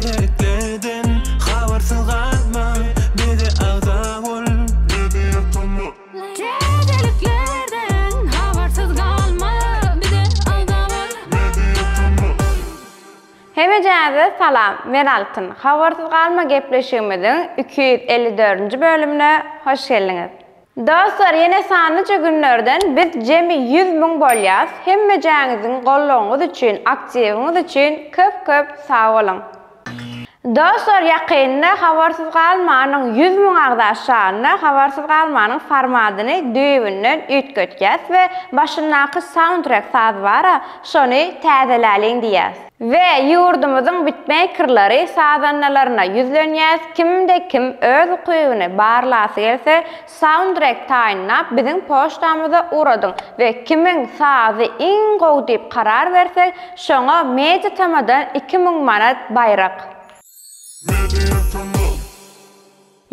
Täzeliklerden habarsyz galma bize agza bol. Täzeliklerden habarsyz galma bize agza bol. Hemejäňize salam, men Altyn. Habarsyz galma gepleşigimiziň 254-nji bölümine hoş geldiňiz. Dostlar ýene sanlyja günlerden biz jemi 100 müň bolýas, hemmejäňiziň goldawyňyz üçin, aktiwiňiz üçin köp köp sag boluň. Dostlar ýakynda Habarsyz galmanyň 100 müň agza şanyna Habarsyz galmanyň formadyny düýbünden üýtgetýäs we başyndaky soundtrack saz bara şony täzeläliň diýýäs. We ýurdumyzyň bitmeýkerleri sazandalaryna ýüzlenýäs kimde kim öz ukybyny barlasy gelse soundtrack taýynlap biziň poçtamyza ugradyň we kimiň sazy iň gowy diýip karar bersek şoňa Media Tamadan 2000 manat baýrak.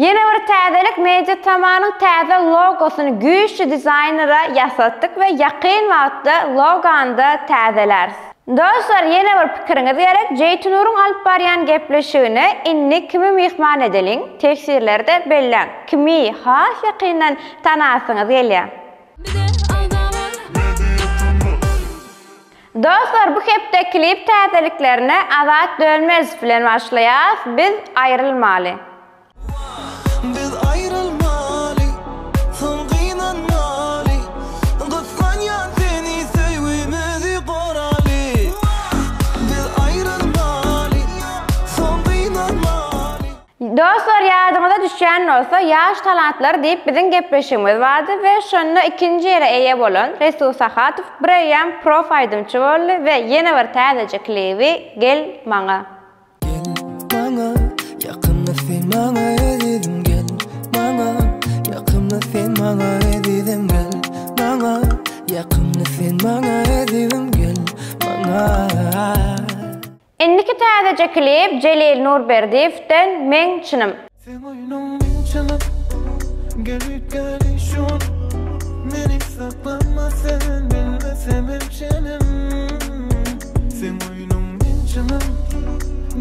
Ýene bir täzelik Media Tamanyň täze logosyny güýçli dizaýnera ýasatdyk we ýakyn wagtda logany-da täzeläris. Dostlar ýene bir pikiriňiz gerek Jeýtunuryň alyp barýan gepleşigine indi kimi myhman edeliň teswirlerde belläň kimi has ýakyndan tanasyňyz gelýär. Bize agza bol. Dostlar bu hepde klip täzeliklerine Azat Dönmezow bilen başlaýas biz aýrylmaly. Biz aýrylmaly, soň gynanmaly Gysganýan seni söýgimizi goraly Biz aýrylmaly, soň gynanmaly. Dostlar ýadyňyza düşýän bolsa Ýaş talantlar diýip biziň gepleşigimiz bardy we şonda ikinji ýere eýe bolan Resul Sahatow bireýýäm prof aýdymçy boldy we ýene bir täzeje klibi Gel maňa. Gel maňa, ýakymly sen maňa ezizim gel maňa, ýakymly sen maňa ezizim gel maňa, ýakymly sen maňa ezizim gel maňa. Indiki täzeje klip Jelil Nurberdiýewden Meň çynym. Seň oýnuň meň çynym Gel üýtgäli şu gün Meni saklama sen bilmesemem çenim Seň oýnuň meň çynym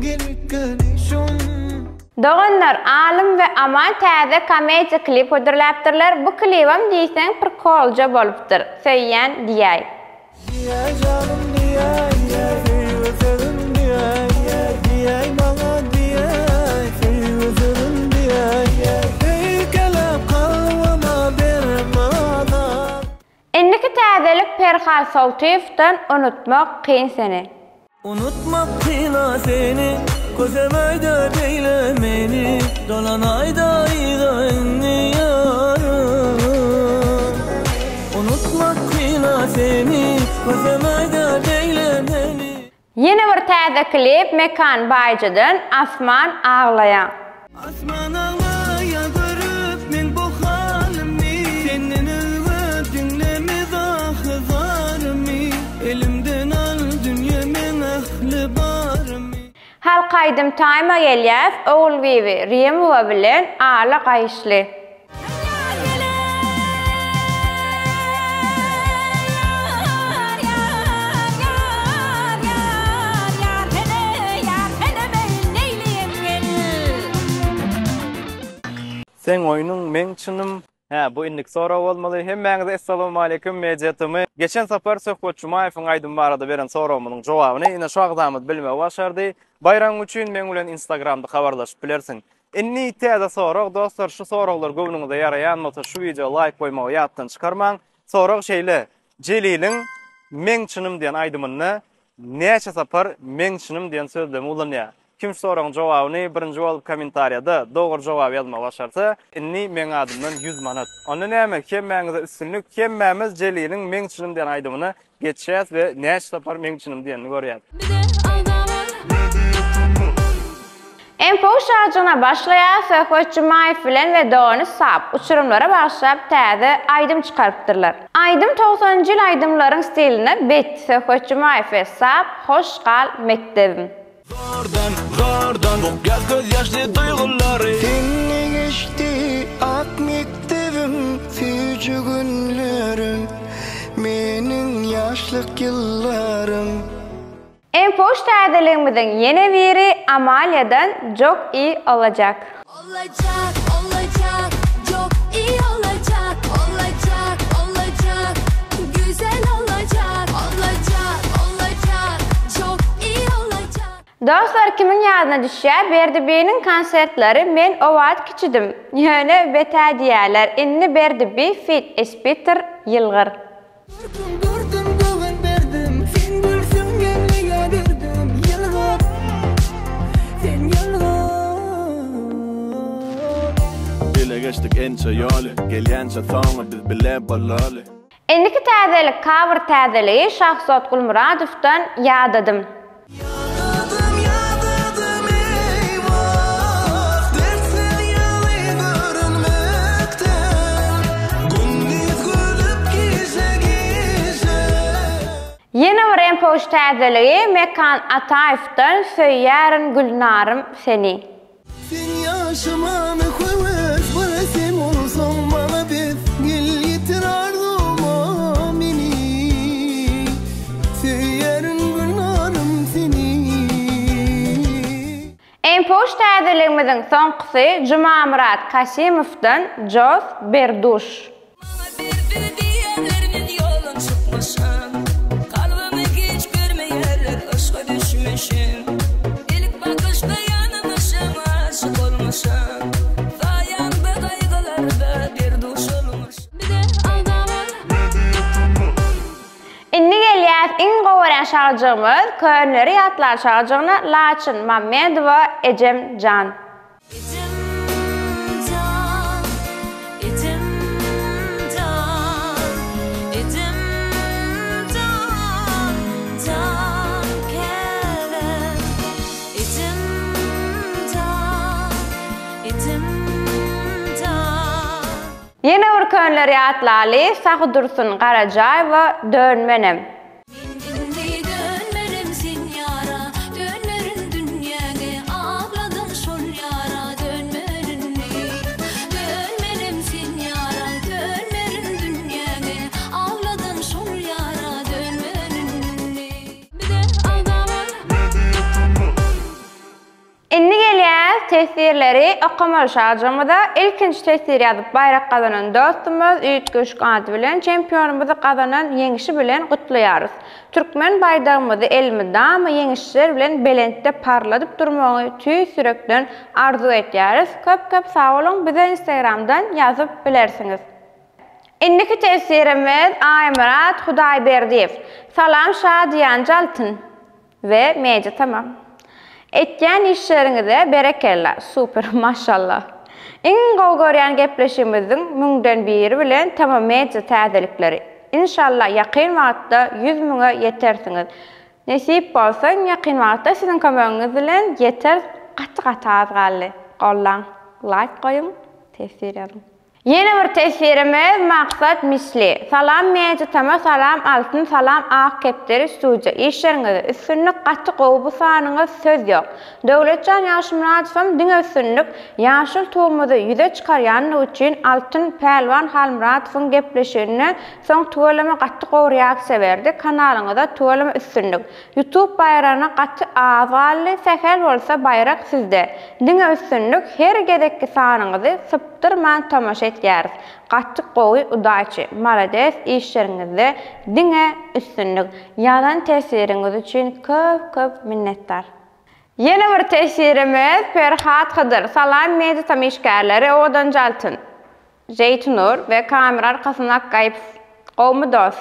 Gel üýtgäli şu gün. Doganlar Alym we Aman täze komediýa klip hödürläpdirler bu klibem diýseň prkolja bolupdyr söýýän diýäý. Diýäý janym diýäý Söýgi sözün diýäý Diýäý maňa diýäý Söýgi sözün diýäý Öýkeläp kalbyma berme azar. Indiki täzelik Perhat Soltyýewden Unutmak kyn seni. Unutmak kyna seni Kösem öýde beýle meni Dolanaýda yza indi ýarym Unutmak kyna seni Kösem öýde beýle meni. Ýene bir täze klip Mekan Baýjydan Asman aglaýa. Asman aglaýa görüp meň bu halymy Senden özge diňlemez ahy-zarymy Elimden al dünýe meň ähli barymy. Halk aýdym taýma gelýäs Ogulbibi Rimowa bilen Ala gaýyşly. Seň oýnuň meň çynym. Hä, bu indiki sorag bolmaly. Hemmäňize Essalawmaleýkim, Media TM. Geçen sapar Söhbet Jumaýewiň aýdymy barada beren soragymyzyň jogabyny ine şu agzamyz bilmegi başardy. Baýragyň üçin meň bilen Instagramda habarlaşyp bilersiň. Indi täze sorag dostlar şu soraglar göwnüňize ýaraýan bolsa şu wideo laýk goýmagy ýatdan çykarmaň. Sorag şeýle, Jeliliň Meň çynym diýen aýdymynda näçe sapar meň çynym diýen sözlemi ulanýar? Kim şu soragyň jogabyny birinji bolup kommentariýada dogry jogaby ýazmagy başarsa, indi meň adymdan 100 manat. Onda näme, hemmäňize üstünlik, hemmämiz Jeliliň Meň çynym diýen aýdymyna Geçýäs we näçe sapar meň çynym diýenini görýäs. Bize agza bol. MPU şajygyna başlaýar, Söhbet Jumaýew bilen we dogany Sap uçurymlara bagyşlap täze aýdym çykarypdyrlar. Aýdym togsanynjy ýyl aýdymlaryň stilinde bet, Söhbet Jumaýew we Sap Hoş gal mekdebim. Zordan, zordan bukýar göz ýaşly duýgulary. Sende geçdi ak mekdebim, süýji günlerim, meniň ýaşlyk ýyllarym. Enpoş täzeligimiziň ýene biri Amaliýadan Jok i olajak. Olajak, olajak, jok i olajak, olajak, olajak, güzel olajak, olajak, olajak, jok i olajak. Dostlar kimiň ýadyna düşýär Berdi Biniň konsertleri men o wagt kiçidim ýöne betä diýýärler indi Berdi Bi fit espitr ýylgyr. Gördüm gördüm göwün berdim Sen gülseň gelmeýä derdim Ýylgyr sen ýylgyr. Bile geçdik ençe ýoly Gelýänçe soňy biz bile bolaly. Indiki täzelik cover täzeligi Şahzod Gulmuradowdan Ýadadym. Ýadadym ýadadym eýwah Dertsiz ýaly görünmekden Gündiz gülüp gije gije. Ýene bir empoş täzeligi Mekan Ataýewden Söýýärin Gülnarym seni. Sen ýaşamana höwes bir sen bolsaň maňa bes Gel ýetir arzuwma meni Söýýärin Gülnarym seni. Empoş täzeligimiziň soňkusy Jumamyrat Kasymowdan Jos Berduş. Maňa berdi diýenler men ýoldan çykmyşam Kalbymy hiç görmeýärler yşga düşmüşim Ilk bakyşda ýanymyşam aşyk olmuşam Saýaňda gaýgylarda derduş olmuşam. Bize agza bol. Indi gelýäs iň gowy görýän şagjygymyz Könleri ýatlar şagjygyna Laçyn Mammedowa Ejem jan. Ejem jan, ejem jan, ejem jan, jan käbäm. Ejem jan, ejem jan. Ýene bir könleri ýatlaly Sahydursun Garajaýewa Dönmenem. Men indi dönmerin sen ýara, Dönmerin dünýäňe, Agladyň şol ýara, Dönmerin indi. Dönmerin sen ýara, Dönmerin dünýäňe, Agladyň şol ýara, Dönmerin indi. Bize agza bol. Indi gelýäs teswirleri okamaly şajygymyza. Ilkinji teswir ýazyp baýrak gazanan dostumyz Üýtgeşik ady bilen çempionymyzy gazanan ýeňişi bilen gutlaýarys. Türkmen baýdagymyzy elmydama ýeňişler bilen belentde parladyp durmagyňy tüýs ýürekden arzuw etýäris. Köp köp sag boluň bize instagramdan ýazyp bilersiňiz. Indiki teswirimiz Aýmyrat Hudaýberdiýew. Salam Şadyýanja Altyn. We media tamam. Etýän işleriňize berekella super maşallah. Iň gowy görýän gepleşigimiziň müňden biri bilen Tama media täzelikleri. Inşallah ýakyn wagtda 100 müňe ýetersiňiz. Nesip bolsa iň ýakyn wagtda siziň kömegiňiz bilen ýeteris gaty gaty az galdy. Gollaň, laýk goýuň, teswir ýazyň. Ýene bir teswirimiz Maksat Misli. Salam Media Tama salam Altyn salam Ak Kepderi studiýa işleriňizde üstünlik gaty gowy bu sanyňyz söz ýok. Döwletjan Ýagşymyradowam diňe üstünlik ýaşyl tugumyzy ýüze çykarýanlygy üçin Altyn Pälwan Halmyradowyň gepleşiginde soň tüweleme gaty gowy reaksiýa berdi kanalyňyza tüweleme üstünlik. Youtube baýragyna gaty az galdy sähel bolsa baýrak sizde. Diňe üstünlik her gezekki sanyňyzy sypdyrman tomaşa etýäris gaty gowy udaçi malades işleriňizde diňe üstünlik ýazan teswiriňiz üçin köp köp minnetdar. Ýene bir teswirimiz Perhat Hydyr salam mediatom işgärleri owadanja altyn. Jeýtnur we kamera arkasynda Akgaýypow. Gowmy dos.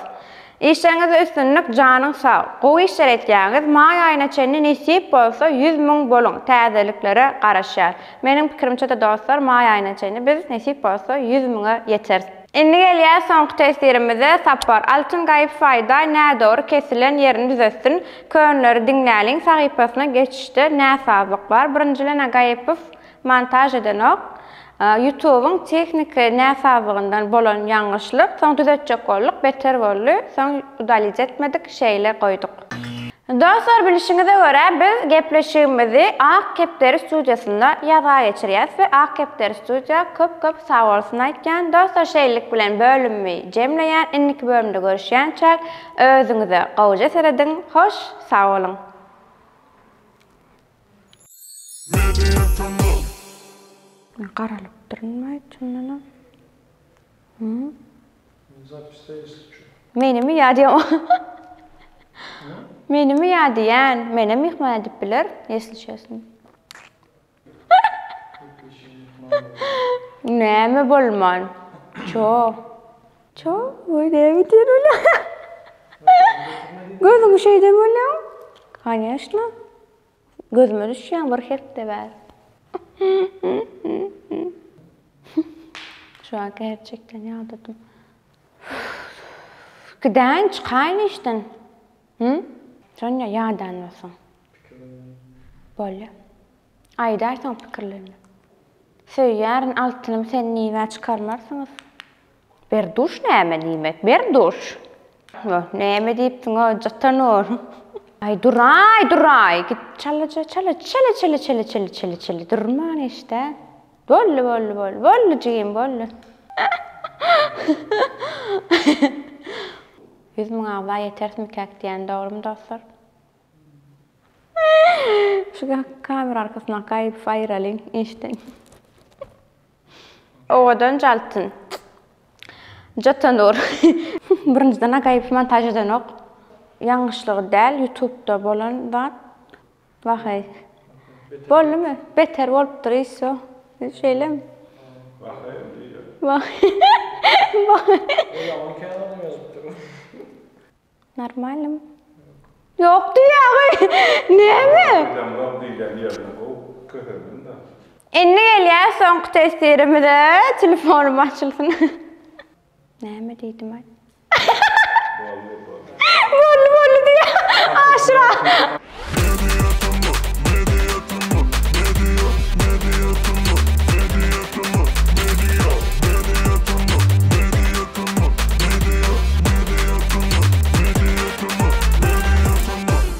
Işleriňizde üstünlik janyň sag. Gowy işler etýäňiz maý aýyna çenli nesip bolsa 100 müň boluň täzeliklere garaşýas. Meniň pikirimçede dostlar maý aýyna çenli biz nesip bolsa 100 müňe ýeteris. Indi gelýäs soňky teswirimize Sapar Altyn Gaýypow aýdaý nädogry kesilen ýerini düzetsin Könleri diňläliň sahypasyna geçişde näsazlyk bar birinjilenä Gaýypow Montaž edenok. Ýutubyň tehniki näsazlygyndan bolan ýalňyşlyk, soň düzetjek bolduk, beter boldy, soň udalit etmedik, şeýle goýduk. Dostlar bilişiňize görä biz gepleşigimizi Ak kepderi studiýasynda ýazga geçirýäs we Ak kepderi studiýa köp köp sagbolsun aýtýan. Dostlar şeýlelik bilen bölümimi jemleýän indiki bölümde görüşýänçäk özüňize gowja serediň hoş sag boluň. Men garalypdyrynmy çyndanam? Hü? Menimi ýa diýýän. Menimi ýa diýýän. Menem myhman edip biler, ýesli çesni. Näme bolman? Ço. Ço, goý näme diýen öyle? Gözüňi şeýdem bolýaň? Koneşno. Gözüme düşýäň bir hepde bäri. Şu an gerçekden ýadadym. Gidäýin, çykaýyn işden. Hü? Sonýa, ýadan bolsaň. Bolýa. Aýdaýsaň pikirlenme. Söýýärin altynym sen nirä çykarmarsyňyz. Berduş näme diýmek? Berduş. Näme diýipsiň o Jatanur. Aý duraý duraý git çalaja çala çele çele çele çele çele çele durman işdä. Boldy boldy boldy boldy jigim boldy. 100 müň agza ýeterismikäk diýýän dogrymy dostlar? Şu kamera arkasyndan gaýyp aýralyň işden. Owadan Jaltyn. Jatanur. Birinjiden Agaýew montaž edenok. Ýalňyşlygy däl ýutubda bolan zat. Waheý. Boldumy? Beter bolupdyr işo. Şeýlemi? Waheý diýýär. Waheý. Oýagyny kän adam ýazypdyr. Normalnymy? Ýok diýýäňi. Näme? Bilemzok diýilýän ýerine gowy kösendim-de. Indi gelýäs soňky testirimize. Telefonym açylsyn. Näme diýdim-aý? Boldy, boldy. Boldy, boldy diýýär. Aşyr aga.